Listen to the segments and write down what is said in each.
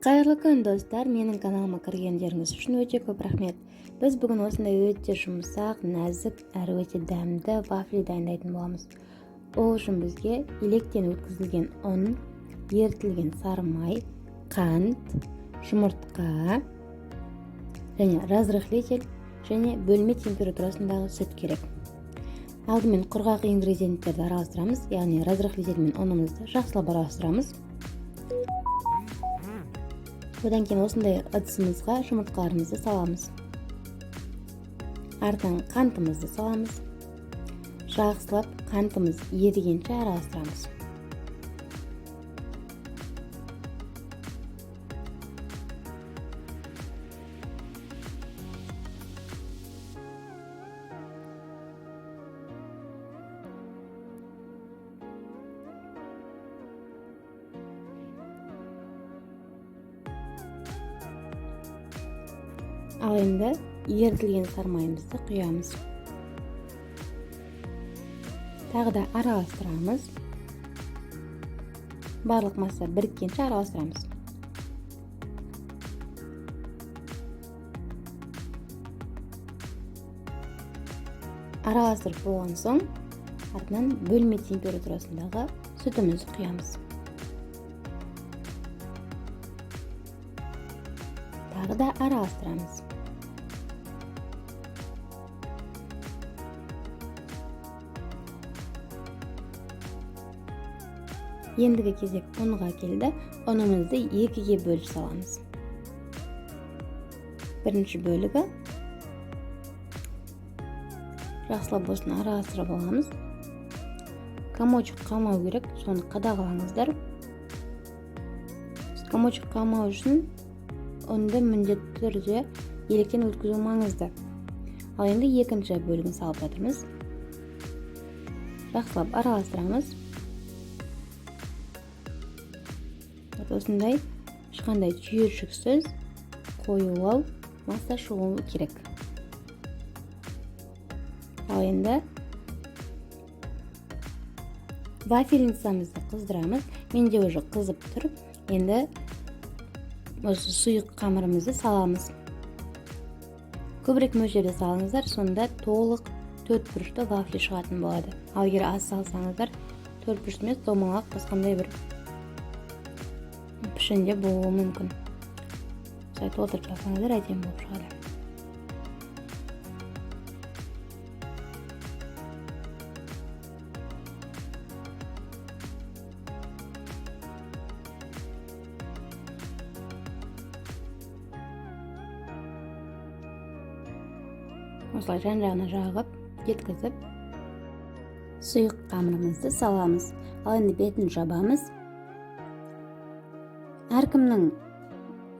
Қайырлы күн, достар! Менің каналыма кіргендеріңіз үшін өте көп рахмет. Біз бүгін осындай өте жұмсақ, нәзік әрі өте дәмді вафли дайындайтын боламыз. Ол үшін бізге електен өткізілген ұн, ерітілген сары май, қант, жұмыртқа және разрыхлитель және бөлме температурасындағы сүт керек. Алдымен құрғақ ингредиенттерді араластырамыз, яғни разрыхлитель мен ұнымызды жақсылап араластырамыз. Одан кейін осындай ыдысымызға жұмыртқаларымызды саламыз, артынан қантымызды саламыз. Жақсылап қантымыз ерігенше араластырамыз. Ал енді ерітілген сары майымызды құямыз, тағы да араластырамыз. Барлық масса біріккенше араластырамыз. Араластырып болған соң, артынан бөлме температурасындағы сүтімізді құямыз, тағы да араластырамыз. Ендігі кезек ұнға келді. Ұнымызды екіге бөліп саламыз. Бірінші бөлігі, жақсылап осыны араластырып аламыз. Комочек қалмау керек, соны қадағалаңыздар. Комочек қалмау үшін ұнды міндетті түрде електен өткізу маңызды. Ал енді екінші бөлігін салып жатырмыз, жақсылап араластырамыз. Вот осындай ешқандай түйіршіксіз қоюлау масса шығуы керек. Ал енді вафельницамызды қыздырамыз. Менде уже қызып тұр. Енді осы сұйық қамырымызды саламыз. Көбірек мөлшерде салыңыздар, сонда толық төрт бұрышты вафли шығатын болады. Ал егер аз салсаңыздар, төрт бұрышты емес, домалақ, басқандай бір пішінде болуы мүмкін. Осылай толтырып салсаңыздар, әдемі болып шығады. Осылай жан жағына жағып жеткізіп, сұйық қамырымызды саламыз. Ал енді бетін жабамыз. Әркімнің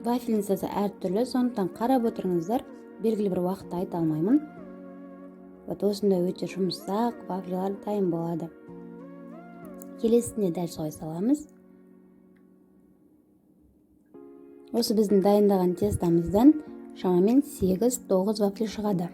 вафельницасы әртүрлі, сондықтан қарап отырыңыздар, белгілі бір уақытты айта алмаймын. Вот осындай өте жұмсақ вафлилар дайын болады. Келесіне дәл солай саламыз. Осы біздің дайындаған тестомыздан шамамен 8-9 вафли шығады.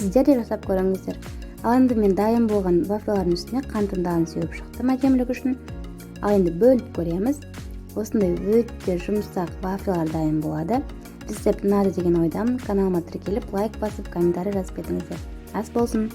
Сіздер де жасап көріңіздер. Ал енді мен дайын болған вафлилардың үстіне қант ұнтағын сеуіп шықтым әдемілік үшін. Ал енді бөліп көреміз. Осындай өте жұмсақ вафлилар дайын болады. Рецепт ұнады деген ойдамын. Каналыма тіркеліп, лайк басып, комментарий жазып кетіңіздер. Ас болсын!